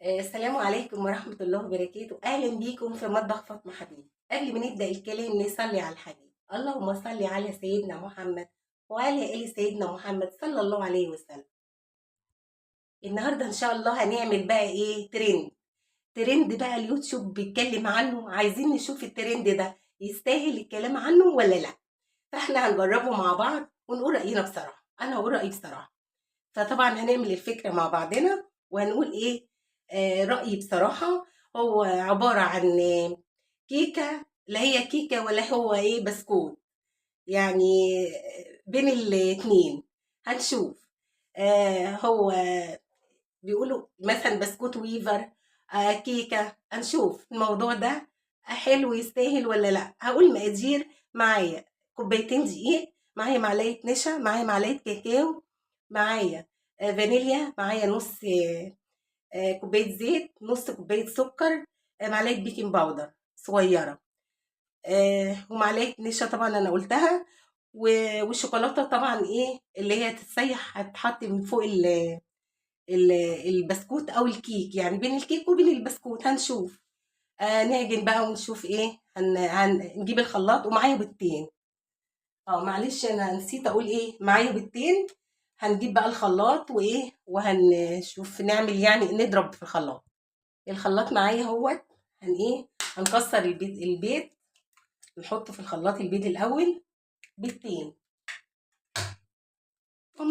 السلام عليكم ورحمة الله وبركاته. أهلا بيكم في مطبخ فاطمة حبيب. قبل ما نبدأ الكلام نصلي على الحبيب، اللهم صل على سيدنا محمد وعلى آل سيدنا محمد صلى الله عليه وسلم. النهاردة إن شاء الله هنعمل بقى إيه؟ ترند بقى اليوتيوب بيتكلم عنه، عايزين نشوف الترند ده يستاهل الكلام عنه ولا لا. فاحنا هنجربه مع بعض ونقول رأينا بصراحة. أنا هقول رأيي بصراحة، فطبعا هنعمل الفكرة مع بعضنا وهنقول إيه رأيي بصراحة. هو عبارة عن كيكة، لا هي كيكة ولا هو إيه بسكوت، يعني بين الاتنين هنشوف. هو بيقولوا مثلا بسكوت ويفر، كيكة. هنشوف الموضوع ده حلو يستاهل ولا لا. هقول مقادير معايا: كوبايتين دقيق، معايا معلقة نشا، معايا معلقة كاكاو، معايا فانيليا، معايا نص كوباية زيت، نص كوباية سكر، معلقة baking powder صغيرة، ومعلقة نشا طبعا أنا قلتها، والشوكولاتة طبعا إيه اللي هي تتسيح هتتحط من فوق البسكوت أو الكيك، يعني بين الكيك وبين البسكوت. هنشوف. نعجن بقى ونشوف إيه. هنجيب الخلاط، ومعايا بيضتين. معلش أنا نسيت أقول إيه، معايا بيضتين. هنجيب بقى الخلاط وإيه، وهنشوف نعمل يعني نضرب في الخلاط. الخلاط معايا اهوت. هنكسر البيض، نحطه في الخلاط. البيض الأول، بيضتين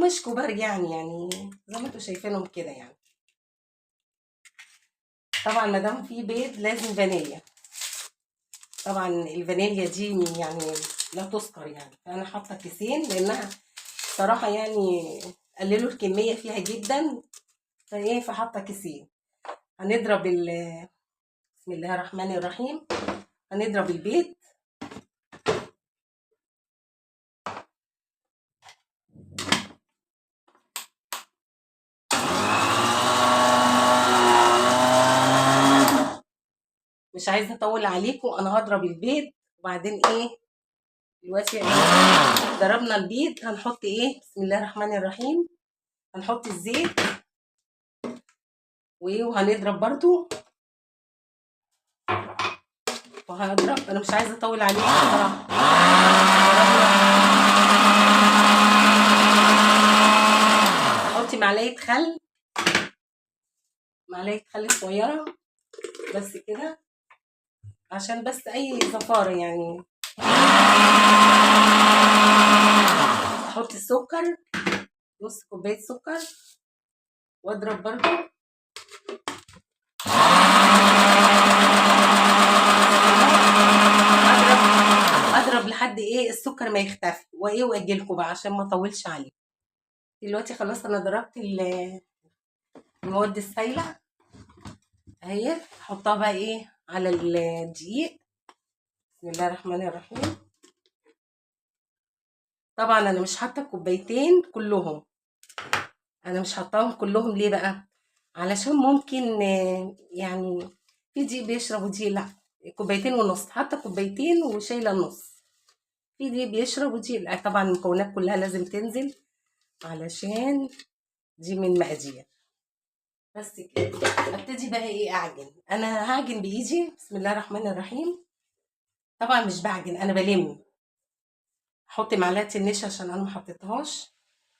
مش كبار يعني زي ما انتوا شايفينهم كده يعني. طبعا ما دام في بيض لازم فانيليا، طبعا الفانيليا دي يعني لا تذكر يعني، فانا حاطه كيسين لانها صراحة يعني قللوا الكمية فيها جدا، فحاطه كيسين. هنضرب بسم الله الرحمن الرحيم. هنضرب البيض. مش عايزه اطول عليكم، انا هضرب البيض وبعدين ايه دلوقتي ضربنا البيض. هنحط ايه؟ بسم الله الرحمن الرحيم. هنحط الزيت وايه، وهنضرب برضو، وهضرب. انا مش عايزه اطول عليكم بصراحة. هحط معلقه خل، معلقه خل صغيرة بس كده، عشان بس اي زفاره يعني. احط السكر، نص كوباية سكر، واضرب برضو. اضرب لحد ايه السكر ما يختفي وايه، واجيلكوا بقى عشان ما اطولش عليكم. دلوقتي خلاص انا ضربت المواد السايله اهي، احطها بقى ايه على الدقيق. بسم الله الرحمن الرحيم. طبعا انا مش حاطه الكوبايتين كلهم، انا مش حاطاهم كلهم ليه بقى؟ علشان ممكن يعني في دقيق بيشرب ودقيق لا. كوبايتين ونص، حاطه كوبايتين وشايله النص. في دقيق بيشرب ودقيق لا. طبعا المكونات كلها لازم تنزل علشان دي من مقادير. بس كده ابتدي بقى ايه اعجن. انا هعجن بايدي. بسم الله الرحمن الرحيم. طبعا مش بعجن، انا بلم. احط معلقه النشا عشان انا ما حطيتهاش،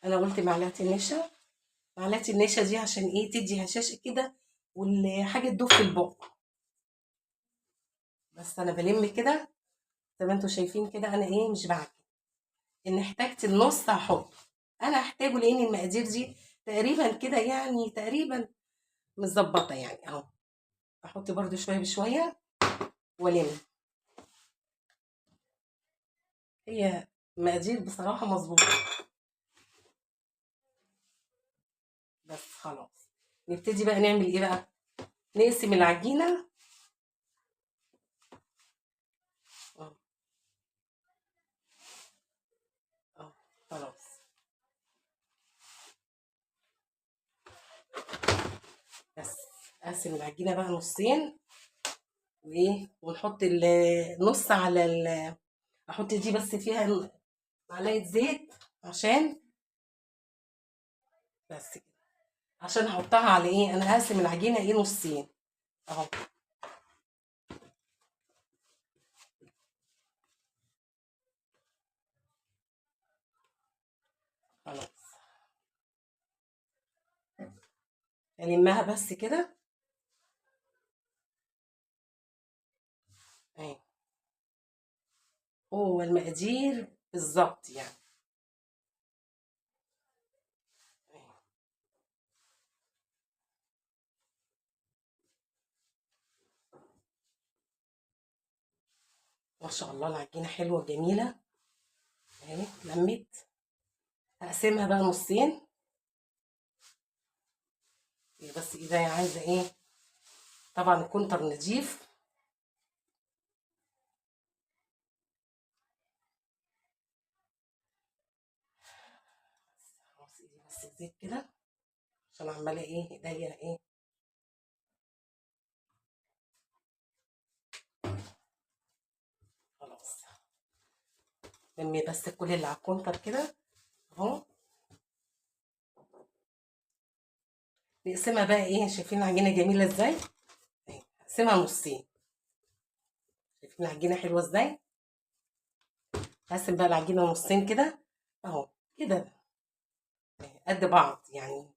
انا قلت معلقه النشا. معلقه النشا دي عشان ايه؟ تدي هشاش كده والحاجة تدوب في البق. بس انا بلم كده زي ما انتوا شايفين كده، انا ايه مش بعجن. ان احتاجت النص هحطه، انا هحتاجه لان المقادير دي تقريبا كده يعني تقريبا متظبطه يعني اهو. احط برده شوية بشوية والم. هي مقادير بصراحة مظبوطة. بس خلاص نبتدي بقى نعمل ايه بقى؟ نقسم العجينة. خلاص بس اقسم العجينة بقى نصين، وايه، ونحط النص على احط دي بس فيها معلقه زيت عشان بس كده. عشان احطها على ايه، انا هقسم العجينة ايه نصين اهو. خلاص المها بس كده اهي، هو المقادير بالظبط يعني. ما شاء الله العجينة حلوة جميلة اهي، لمت. هقسمها بقى نصين بس ايديا عايزة ايه، طبعا الكونتر نضيف. خلاص ايدي بس الزيت كده عشان عمالة ايه ايديا ايه. خلاص لمي بس كل اللي على الكونتر كده اهو. نقسمها بقى ايه، شايفين العجينة جميلة ازاي؟ اهي هقسمها نصين، شايفين العجينة حلوة ازاي؟ هقسم بقى العجينة نصين كده اهو كده قد بعض يعني.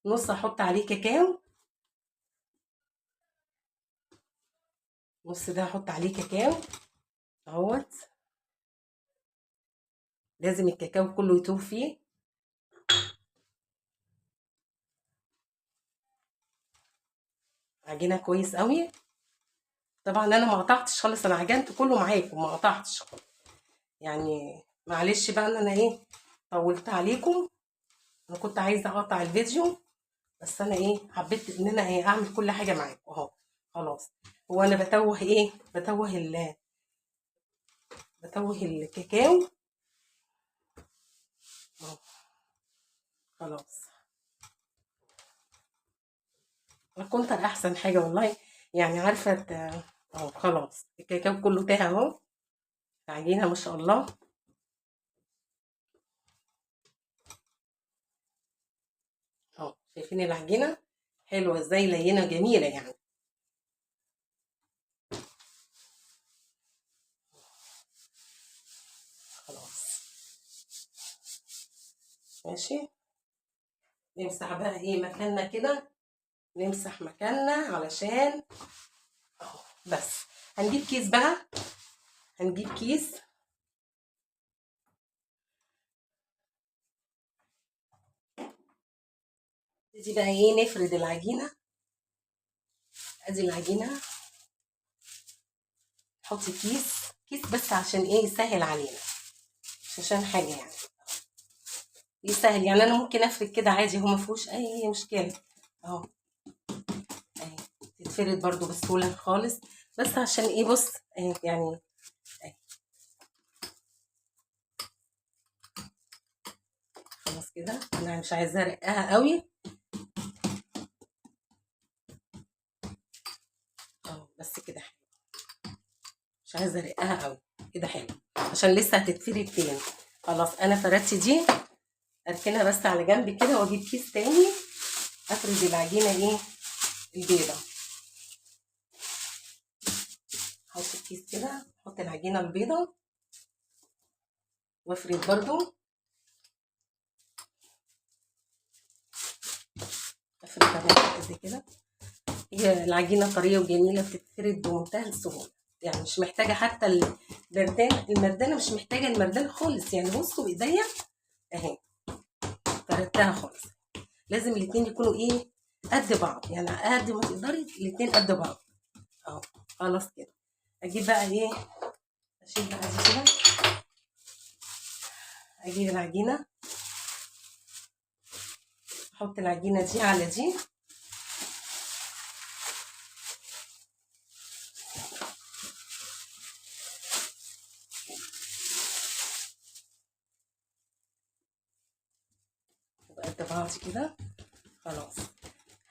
نص احط عليه كاكاو، نص ده احط عليه كاكاو اهوت، لازم الكاكاو كله يتوه فيه. عجينه كويس قوي. طبعا انا ما قطعتش خالص، انا عجنت كله معاكم ما قطعتش خالص يعني، معلش بقى ان انا ايه طولت عليكم، انا كنت عايزه اقطع الفيديو بس انا ايه حبيت ان انا ايه اعمل كل حاجة معاكم اهو. خلاص هو انا بتوه ايه، بتوه الكاكاو اهو. خلاص الكونتر احسن حاجة والله يعني، عارفه اهو. خلاص الكاكاو كله تاه اهو، العجينة ما شاء الله. اهو شايفين العجينة حلوة ازاي، لينه جميلة يعني. خلاص ماشي، نمسح بقى ايه مكاننا كده، نمسح مكاننا علشان اهو. بس هنجيب كيس بقى، هنجيب كيس دي بقى ايه، نفرد العجينة. ادي العجينة، نحط كيس بس عشان ايه يسهل علينا، مش عشان حاجة يعني، يسهل يعني. انا ممكن افرد كده عادي، هو ما فيهوش اي مشكلة اهو، اهي تتفرد برضو بسهولة خالص، بس عشان ايه، بص اهي يعني اهي. خلاص كده انا مش عايزه ارقها قوي اهو، بس كده حلو، مش عايزه ارقها قوي كده حلو عشان لسه هتتفرد تاني. خلاص انا فردت دي، اركنها بس على جنب كده، واجيب كيس تاني افرد العجينة ايه البيضة. احط الكيس كده، احط العجينة البيضة وافرد برضو، افرد اهو كده. هي العجينة طرية وجميلة، بتتفرد بمنتهى السهولة يعني، مش محتاجه حتى البردانه، المردانه مش محتاجه المردانه خالص يعني. بصوا بايديا اهي فردتها خالص. لازم الاتنين يكونوا ايه قد بعض يعني، قد ما تقدري الاتنين قد بعض اهو. خلاص كده اجيب بقى ايه، اشيل بقى دي كده، اجيب العجينة، احط العجينة دي على دي، قد بعض كده. خلاص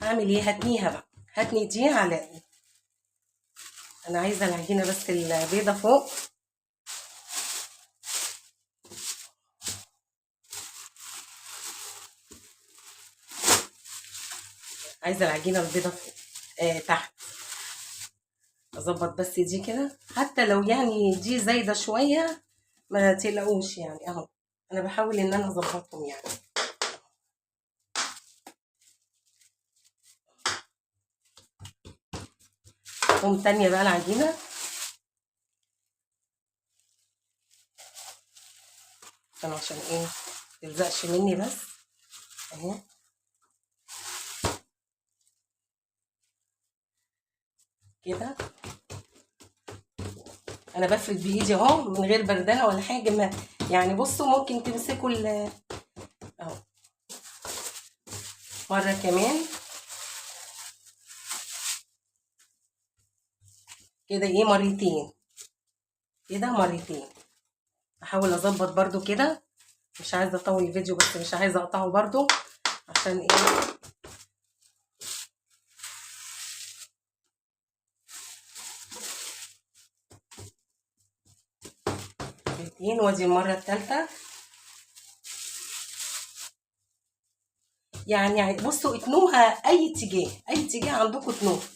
هعمل ايه، هتنيها بقى، هتني دي على، انا عايزه العجينة بس البيضة فوق. عايزه العجينة البيضة فوق تحت. اظبط بس دي كده، حتى لو يعني دي زايدة شوية ما تقلقوش يعني اهو، انا بحاول ان انا اظبطهم يعني. قوم تانية بقى العجينة، عشان ايه متلزقش مني بس اهي. كده انا بفرد بايدي اهو من غير بردانه ولا حاجة، ما يعني بصوا ممكن تمسكوا اهو. مرة كمان كده ايه، مرتين كده، مرتين. احاول اظبط برضو كده، مش عايزه اطول الفيديو بس مش عايزه اقطعه برضو عشان ايه. مرتين، وادي المرة الثالثة. يعني بصوا اتنوها اي اتجاه، اي اتجاه عندكم اتنوها،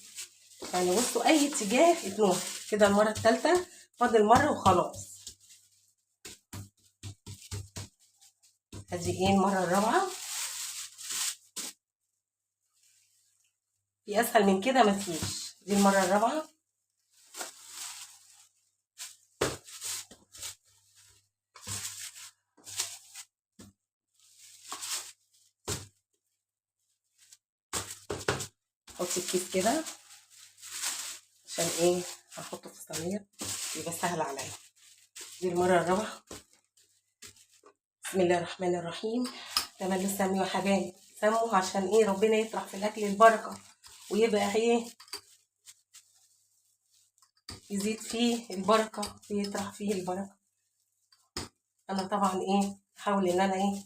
يعني بصوا اي اتجاه اتنوها كده. المرة الثالثة فاضل مرة وخلاص. ادي ايه المرة الرابعة. في اسهل من كده مفيش. دي المرة الرابعة. حطي الكيس كده عشان ايه هحطه في الصينية يبقى سهل عليا. دي المرة الرابعة. بسم الله الرحمن الرحيم. تملوا سمي وحبايب سموا عشان ايه ربنا يطرح في الاكل البركة، ويبقى ايه يزيد فيه البركة ويطرح فيه البركة. انا طبعا ايه احاول ان انا ايه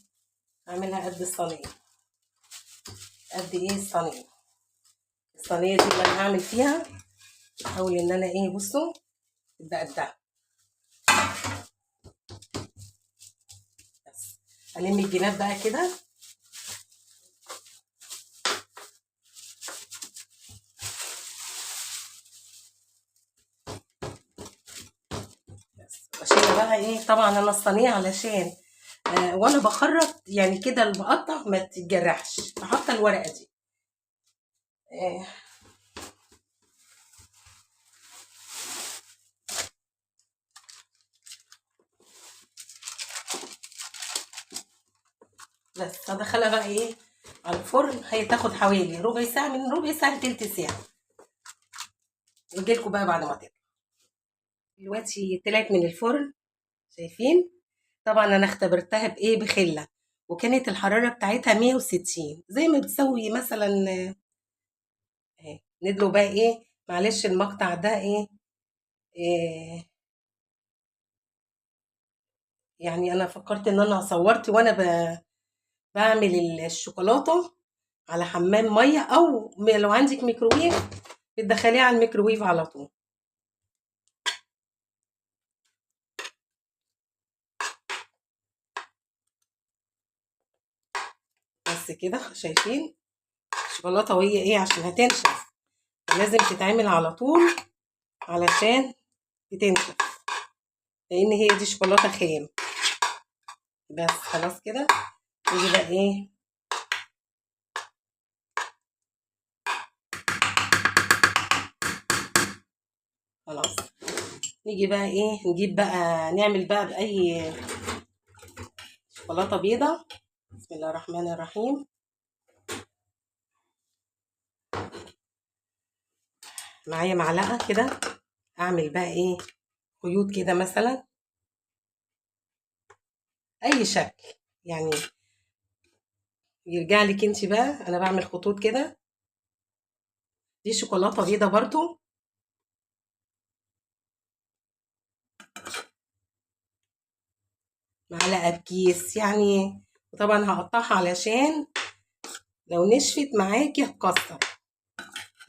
اعملها قد الصينية، قد ايه الصينية، الصينية دي اللي انا هعمل فيها احاول ان انا ايه بصوا تبقى قدها. بس الم الجناب بقى كده. بس اشيل بقى ايه طبعا انا الصينية علشان وانا بخرط يعني كده اللي بقطع ما تتجرحش، بحط الورقة دي. بس هدخلها بقى ايه على الفرن. هي تاخد حوالي ربع ساعة، من ربع ساعة لتلت ساعة. واجيلكوا بقى بعد ما تطلع. دلوقتي طلعت من الفرن، شايفين؟ طبعا انا اختبرتها بايه، بخله، وكانت الحرارة بتاعتها 160 زي ما بتسوي مثلا اهي. ندلو بقى ايه، معلش المقطع ده ايه، يعني انا فكرت ان انا صورت وانا بعمل الشوكولاتة على حمام مية، او لو عندك ميكروويف بتدخليها على الميكروويف على طول. بس كده شايفين الشوكولاتة وهي ايه، عشان هتنشف لازم تتعمل على طول علشان بتنشف، لان هي دي شوكولاتة خام. بس خلاص كده. نيجي بقى ايه، خلاص نيجي بقى ايه، نجيب بقى نعمل بقى باي شوكولاتة بيضة. بسم الله الرحمن الرحيم. معايا معلقه كده، اعمل بقى ايه خيوط كده مثلا، اي شكل يعني يرجع لك انت بقى. انا بعمل خطوط كده. دي شوكولاتة بيضة برضو. معلقه بكيس يعني، وطبعا هقطعها علشان لو نشفت معاكي هتكسر،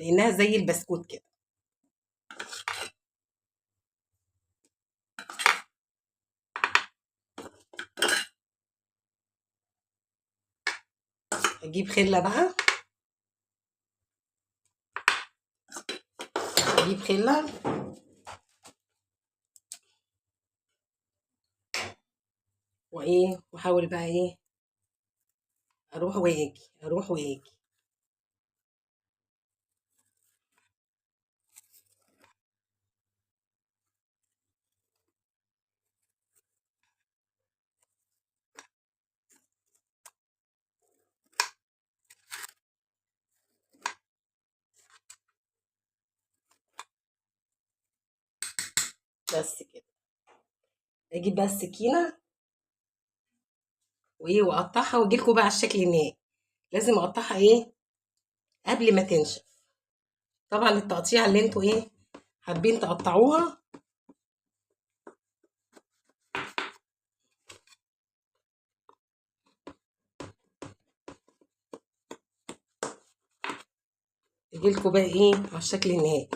لانها زي البسكوت كده. اجيب خله بقى، اجيب خله وايه، واحاول بقى ايه اروح واجي، اروح واجي. بس كده. اجيب بقى السكينة وايه واقطعها، واجيلكوا بقى على الشكل النهائي. لازم اقطعها ايه قبل ما تنشف. طبعا التقطيع اللي انتوا ايه حابين تقطعوها. اجيلكوا بقى ايه على الشكل النهائي.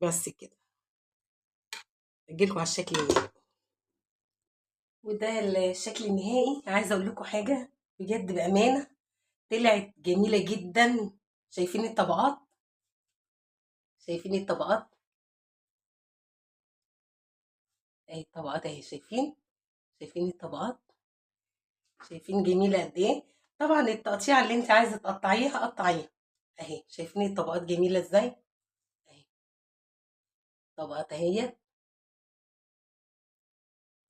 بس كده اجيلكوا على الشكل النهائي. وده الشكل النهائي. عايزه اقول لكم حاجة بجد بامانه، طلعت جميلة جدا. شايفين الطبقات؟ شايفين الطبقات؟ اهي الطبقات اهي، شايفين؟ شايفين الطبقات؟ شايفين جميلة قد ايه؟ طبعا التقطيع اللي انت عايزه تقطعيها قطعيها اهي. شايفين الطبقات جميلة ازاي؟ اهي طبقات اهي.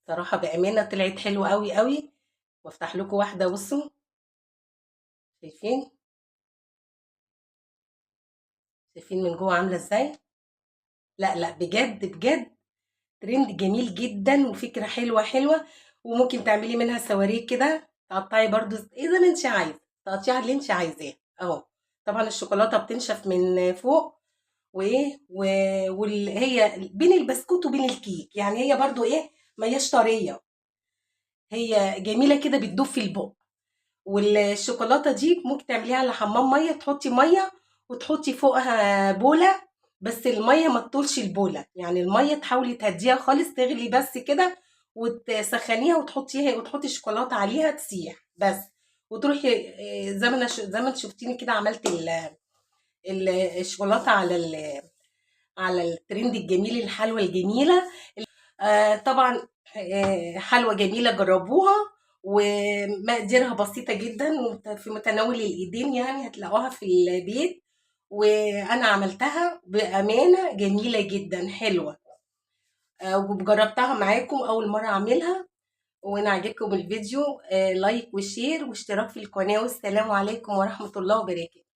صراحة بامانه طلعت حلوة قوي قوي. وافتح لكم واحدة، بصوا شايفين؟ شايفين من جوه عامله ازاي؟ لا لا بجد بجد ترند جميل جدا وفكره حلوة حلوة. وممكن تعملي منها صواريخ كده، تقطعي برضو زي ما انت عايزه، تقطعيها اللي انت عايزاه اهو. طبعا الشوكولاتة بتنشف من فوق، وايه وهي بين البسكوت وبين الكيك، يعني هي برضو ايه ما هياش طرية، هي جميلة كده بتدوب في البق. والشوكولاته دي ممكن تعمليها على حمام مية، تحطي مية وتحطي فوقها بوله، بس المية ما تطولش البوله، يعني المية تحاولي تهديها خالص، تغلي بس كده وتسخنيها وتحطيها وتحطي الشوكولاتة عليها تسيح بس، وتروحي زي ما زي ما انت شفتيني كده عملت الشوكولاتة على على الترند الجميل، الحلوة الجميلة. طبعا حلوة جميلة، جربوها ومقاديرها بسيطة جدا وفي متناول الايدين، يعني هتلاقوها في البيت. وانا عملتها بامانه جميلة جدا حلوة، وجربتها معاكم اول مرة اعملها. وانا عجبكم الفيديو like و share واشتراك في القناة، والسلام عليكم ورحمة الله وبركاته.